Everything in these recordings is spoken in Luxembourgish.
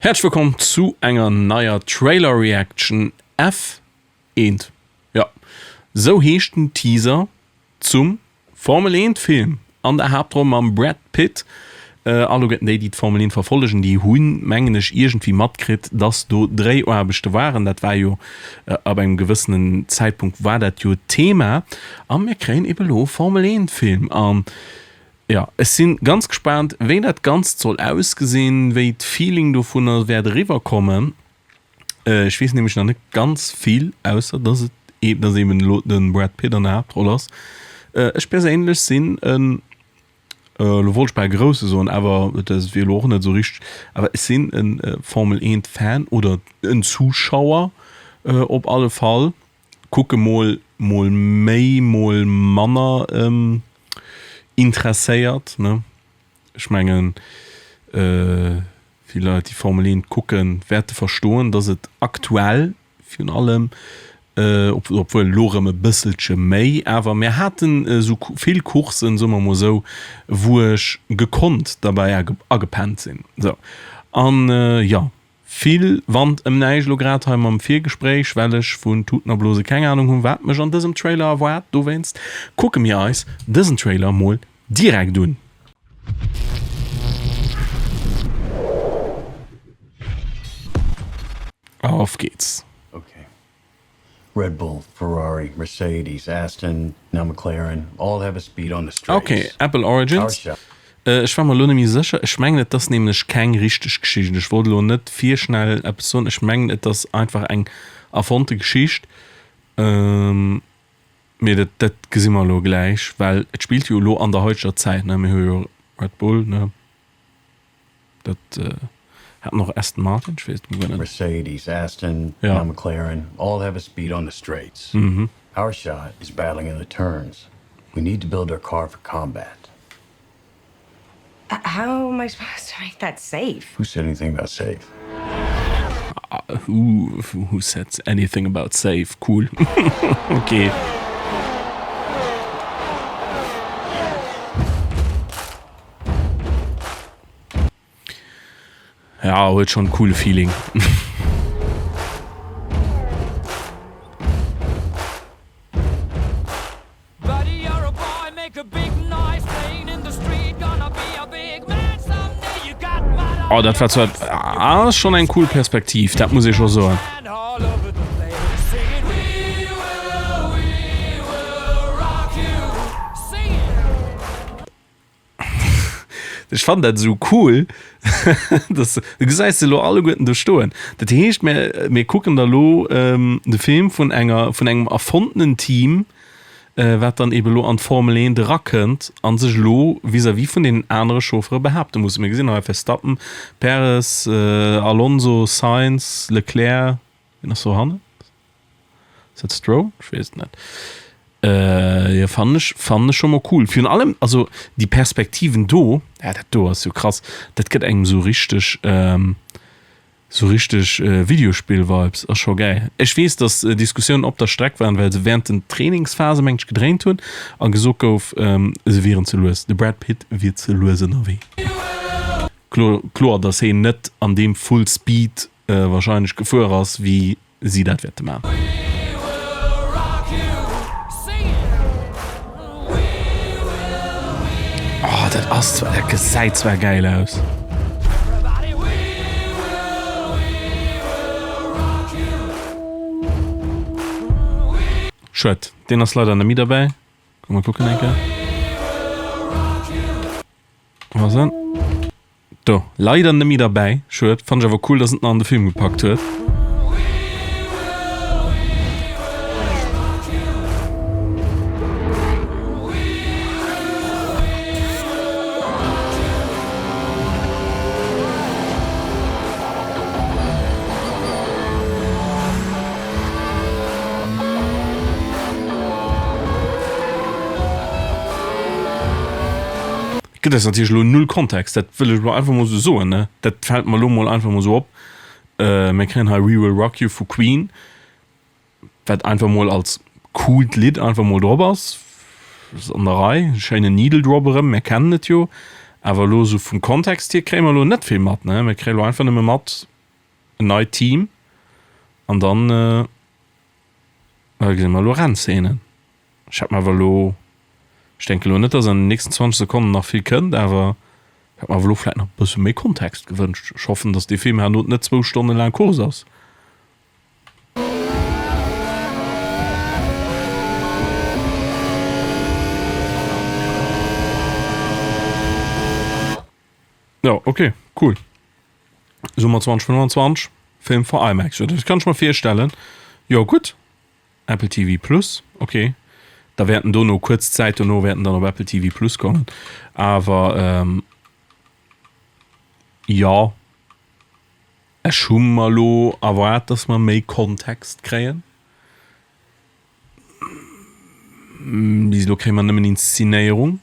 Häerzlech wëllkomm zu enger neier Trailer Reaction F1. Jo, sou heescht den Teaser zum Formel 1 Film an der Haaptroll mam Brad Pitt. Alleguerten déi, déi d'Formel 1 verfollegen, déi hunn, mengen ech, iergendwéi matkritt, dass do Dréiaarbechte waren. Dat war jo ab engem gewëssenen Zäitpunkt war dat jo Thema. A mir kréien ebe lo e Formel 1 Film. An Jo, ech sinn ganz gespaant wéi dat ganzt soll ausgesinn, wéi d'Feeling dovunner wäert eriwwer kommen. Ech weess nämlech nach net ganz vill, ausser dass et eben, dass eben elo den Brad Pitt an der Haaptroll ass. Ech perséinlech sinn en, elo wollt ech bal grousse soen, awer dat wier elo och net esou richteg, awer ech sinn en Formel 1 Fan oder en Zuschauer op alle Fall. Kucke mol mol méi mol manner interesséiert ne. Ech mengen vill Leit déi Formel 1 kucken wäerte verstoen dass et aktuell virun allem, obwuel elo erëm e bësselche méi, awer mir haten esou vill Courssen, soe mer mol esou, wou ech gekonnt derbäi agepennt sinn. Sou an jo. Vill Wand ëm näischt elo grad hei mam Virgespréich, well ech vun Tuten a Blose keng Ahnung hunn, wat mech an dësem Trailer erwaart. Dowéinst kucke mir eis dësen Trailer mol direkt un. Auf geht's! Red Bull, Ferrari, Mercedes, Aston, now McLaren, all have a speed on the straights. Ok, Apple Origins. Ech war mer elo net méi sécher. Ech mengen et ass nämlech keng richteg Geschicht. Ech wollt elo net virschnell eppes soen. Ech mengen et ass einfach eng erfonnte Geschicht. Mee dat dat gesi mer elo gläich, well et spillt jo elo an der haiteger Zäit, ne? Mir hu jo Red Bull, ne? Dat haten och Aston Martin, ech weess et guer net. Mercedes, Aston, Ja. now McLaren, all have a speed on the straights. Our shot is battling in the turns. We need to build our car for combat. How am I supposed to make that safe? Who said anything about safe? Who, who said anything about safe? Cool. Okay. Ja, huet schon coole Feeling. Oh, dat war zwar ah, schon eng cool Perspektiv, dat muss ech scho soen. Ech fannen dat esou cool, dass du gesäis se elo alleguerten do stoen. Dat heescht, mir, mir kucken da lo de Film vun enger, vun engem erfonntenen Team, wat dann eben elo an d'Formel 1 erakënnt a sech elo vis-à-vis vun deenen anere Chauffere behaapte muss. Mir gesinn hei Verstappen, Perez, Alonso, Sainz, Leclerc, wien ass do hannen? Ass dat Stroll? Ech weess et net. Jo, fannen ech, fannen ech scho mol cool. Virun allem, also déi Perspektiven do, ja dat do ass jo krass, dat gëtt engem sou richteg, sou richteg Videospill-Vibes, ass scho gäil. Ech weess, dass Diskussiounen op der Streck waren, well se während den Trainingsphase meng ech gedréint hunn a gesot gouf, se wieren ze lues, de Brad Pitt wier ze lues ënnerwee. Kloer, dass heen net an deem Full Speed wahrscheinlech gefuer ass, wéi si dat wäerte man. Oh, dat ass zwar, dat gesäit zwar gäil aus. Schued, deen ass leider net méi derbäi. Komm mer kucken eng Kéier. Wo ass en? Do, leider nemmi derbäi, schued, fannt ech awer cool dass en et nach an de Film gepackt huet. Gëtt eis natierlech elo null Kontext, dat wëll ech elo einfach mol esou soen, ne? Dat fält mer elo mol einfach mol esou op. Mir kréien hei We Will Rock You vu Queen, wat einfach mol als coolt Lidd einfach mol drop ass. Ass an der Rei, e schéinen Needle Drop erëm, mir kennen et jo. Awer elo esou vum Kontext hier kréie mer elo net vill mat, ne? Mir kréie elo einfach nëmme mat. En neit Team an dann gesi mer elo Rennszenen. Ech hätt mer awer elo, ech denken elo net, dass an den nächsten 20 Sekonnen nach vill kënnt, awer ech hätt mer awer elo vläit nach e bësse méi Kontext gewënscht. Ech hoffen, dass dee Film herno net zwou Stonne laang Course ass. Jo, ok, cool. Summer 2025, Film for IMAX. Jo, dat kann ech mer virstellen. Jo, gutt. Apple TV Plus, ok. Da wäert en dono, kuerz Zäit dono, wäert en dann op Apple TV Plus kommen. Awer, ähm, jo, ech hu mer elo erwaart, dass mer méi Kontext kréien. Bis elo kréie mer nëmmen Inszenéierung.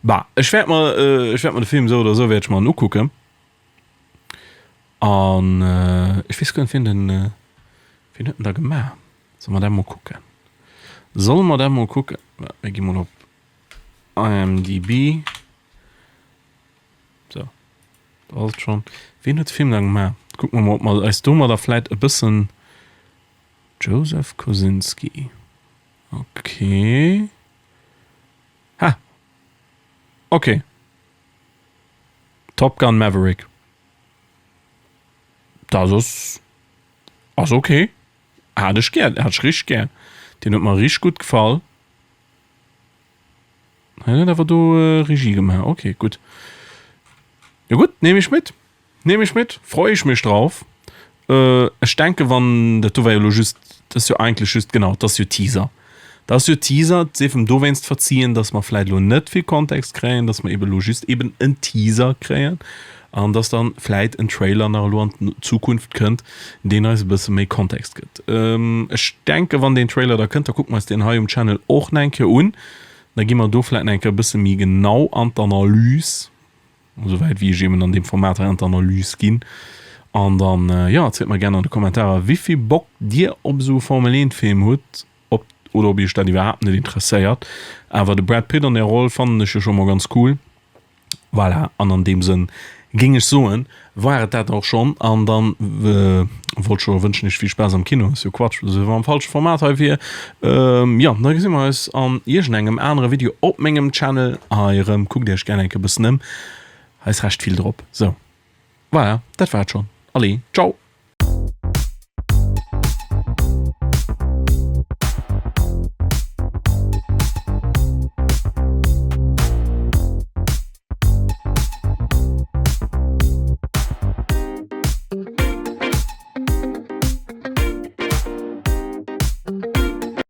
Bah, ech wäert mer, ech wäert mer de Film esou oder esou wäert ech mer en ukucken. An ech weess guer net, wien den, wien huet en da gemaach? Solle mer dat mol kucken? Solle mer dat mol kucken? Mir gi mol op IMDb. Sou, do ass et schonn. Wien huet de Film da gemaach? Kucke mer mol, ob mer eis domadder vläit e bëssen, Joseph Kosinski, okay. Ha! Ok. Top Gun Maverick. Dat ass, ass ok. Hat ech gär, hat ech richteg gär. Deen huet mer richteg gutt gefall. Hien huet awer do Regie gemaach. Ok, gutt. Jo gutt, nehme ich mit. Nehme ich mit, freue ich mich drauf. Ech denke wann, dat do war jo elo just, dat ass jo eigentlech just, genau, dat ass jo Teaser. Dat ass jo Teaser, et sief em dowéinst verzien, datt mer vläit elo net vill Kontext kréien, datt mer eben elo just eben en Teaser kréien an datt dann vläit en Trailer nach elo an d'Zukunft kënnt, deen eis e bësse méi Kontext gëtt. Ech denke wann deen Trailer da kënnt, da kucke mer eis deen hei um Channel och nach eng Kéier un, da gi mer do vläit nach eng Kéier e bësse méi genau an d'Analys. Esouwäit wéi ech eben an deem Format hei an d'Analys ginn. An dann, jo, erzielt mer gären an de Kommentarer, wéivill Bock dir op esou e Formel 1 Film hutt, ob oder ob iech dat iwwerhaapt net interesséiert. Awer de Brad Pitt an där Roll fannen ech jo scho mol ganz cool. Voilà, an an deem Sënn géing ech soen, war et dat och schonn. An dann wollt scho wënschen iech vill Spaass am Kino, ass jo Quatsch, dat war am falsche Format hei fir. Jo, da gesi mer eis an iergendengem anere Video op mengem Channel hei erëm. Kuckt iech gär enke bëssen ëm, hei ass recht vill drop. Sou, voilà, dat war et schonn. Allez, ciao!